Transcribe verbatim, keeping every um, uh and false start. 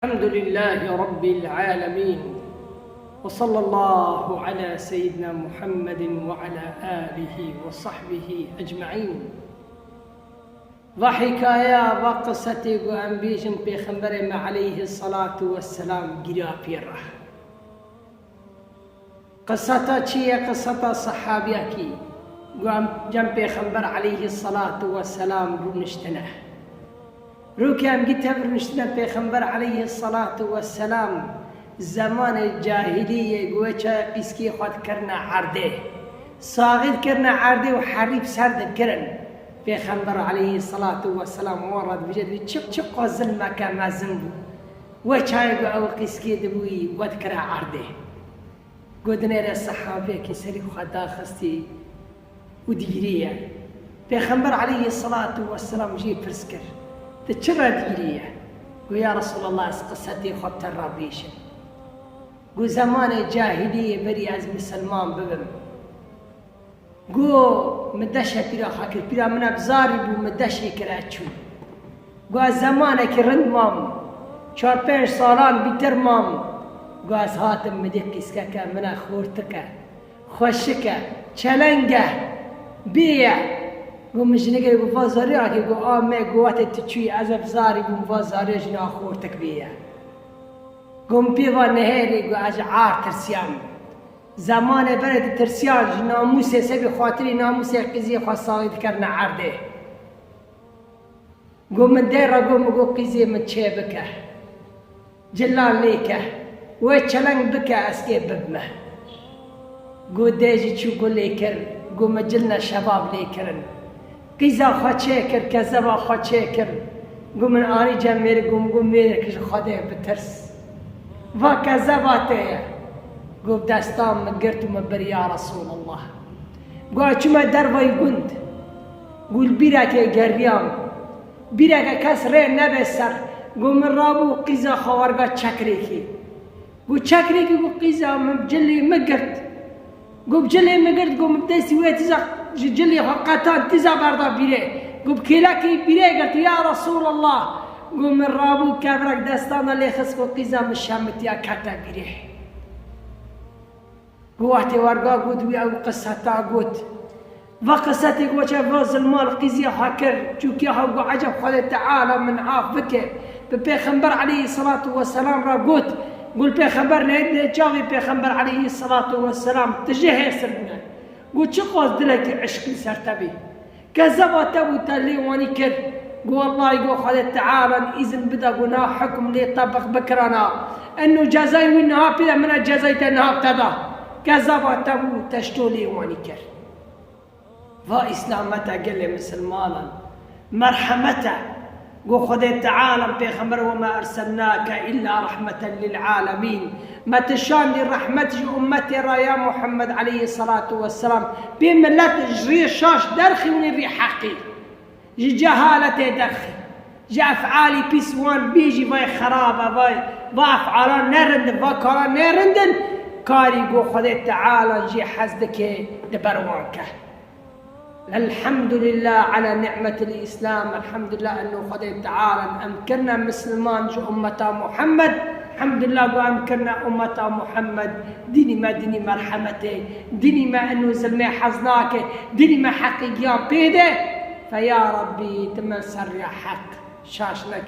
الحمد لله رب العالمين، وصلى الله على سيدنا محمد وعلى آله وصحبه أجمعين. Va hikayeya, va qisetê ku em bêjin Pêxemberê me aleyhî selatu wesselam giriya pê re. Qiseta çi ye? Qiseta sehabiyekî ku em cem Pêxember aleyhî selatu wesselam rûniştine. Rûkê em gî tev rûniştine Pêxember aleyhî selatu wesselam, zemanê cahiliyê ku wê çayê qîskê xwe dikirine erdê. Saxî dikirine erdê û herî bi ser dikirin. Pêxember aleyhî selatu wesselam wan re dibêje, dibê çi, çi qas zilmeke mezin bû. Wê çayê ku ew qîskê dibûyî, we dikire erdê. Got, dinêre sehabiyekî serî xwe daxistî û digiriye. Pêxember aleyhî selatu wesselam jê pirs kir, tu çi re digiriye? Got, ya Resûlallah, ez qisetê xwe bi te re bêjim. Got, zemanê cahiliyê berî ez misilman bibim, got, min deşe pîra xwe kir. Pîra min e bi zarî bû, min deşê kir, ez çûm. Got, ez zemanekî rind mam, çar pênc salan bîtir mam. Got, ez hatim, min dî qîskeke min e, xortik e, xweşik e, çeleng e, bê ye. Got, min jinekê got, va zariyakê, got, a me, got, wextê tu çûyî ez ê bi zarî bûm, va zariya jina xortik bê ye. Got, min pê va nehêrê, got, ez ji ar tirsiyam. Zemanê berê ditirsiyan, ji namûsê, sebî xatirî namûsê qîzê xwe saxî dikerine erdê. Got, min dê re got, min got, qîzê min çê bike, cilan lê ke, wê çeleng bike, ez kê bibime. Got, dê jî çû got lê kir, got, min cilne şebab lê kirin. Qîza xwe çê kir, kezeba xwe çê kir. Got, min anî cem mêrik, got, min got, mêrik ji Xwedê bitirs. Va kezeba te ye. Got, bi destan min girt û min bir, ya Resûlallah. Got, ez çûme dervayî gund. Got, li bîrekê geriyam. Bîreke kes rê nebe ser. Got, min rabû qîza xwe werga çekrekî. Got, çekrekî, got, qîza min cilê min girt. Got, bi cilê min girt, got, min bi destî wê tîza ji cilê xwe qetan, tîza berda bîrê. Got, bi kêlekê bîrê girt, ya Resûlallah. Got, min rabû kevirek destan de lê xist, got, qîza min şemitiya kete bîrê. Got, wextê werga got, wî ew qiseta got. Va qisetê got, çe va zilma li qîzê xwe kir, çûkê xwe got, eceb Xwedê Teala min af bike. Bi Pêxember aleyhî selatu wesselam re got, got, Pêxember ne, ne çavê Pêxember aleyhî selatu wesselam tije hêsir bûne. Got, çiqas dilekî eşqî ser te bî. Kezeba te bû, te lê wanî kir. Got, wellahî, got, Xwedê Teala îzin bida, got, niha hukm lê tebiq bikirana. Eno cezayê wî niha pê de, min e cezayê te niha te da. Kezeba te bû, te ji to lê wanî kir. Va îslamete gelê misilmanan, merhemete. Got Xwedê Teala, Pêxember, "Ve ma erselnake illa rahmeten lil alemîn." Me tu şandî rehmet ji ummetê re ya Muhammed aleyhî selatu wesselam. Pê millet ji rê şaş derxî û rê heqî. Ji cehaletê derxî. Ji efalî pîs wan bêjî vay xerab e, vay, va efalan ne rind in, va karan ne rind in. Karî ku Xwedê Teala jê hez dike li ber wan ke. Elhamdulillah ala ni'metil Îslam, elhamdulillah eno Xwedê Teala em kirine misilman ji ummeta Muhammed, elhamdulillah ku em kirine ummeta Muhammed, dînî me dînî merhemetê, dînî me eno zilmê hez nake, dînî me heqî giyan pê de, fe ya Rabbî, tu me ser rêya heq şaş neke.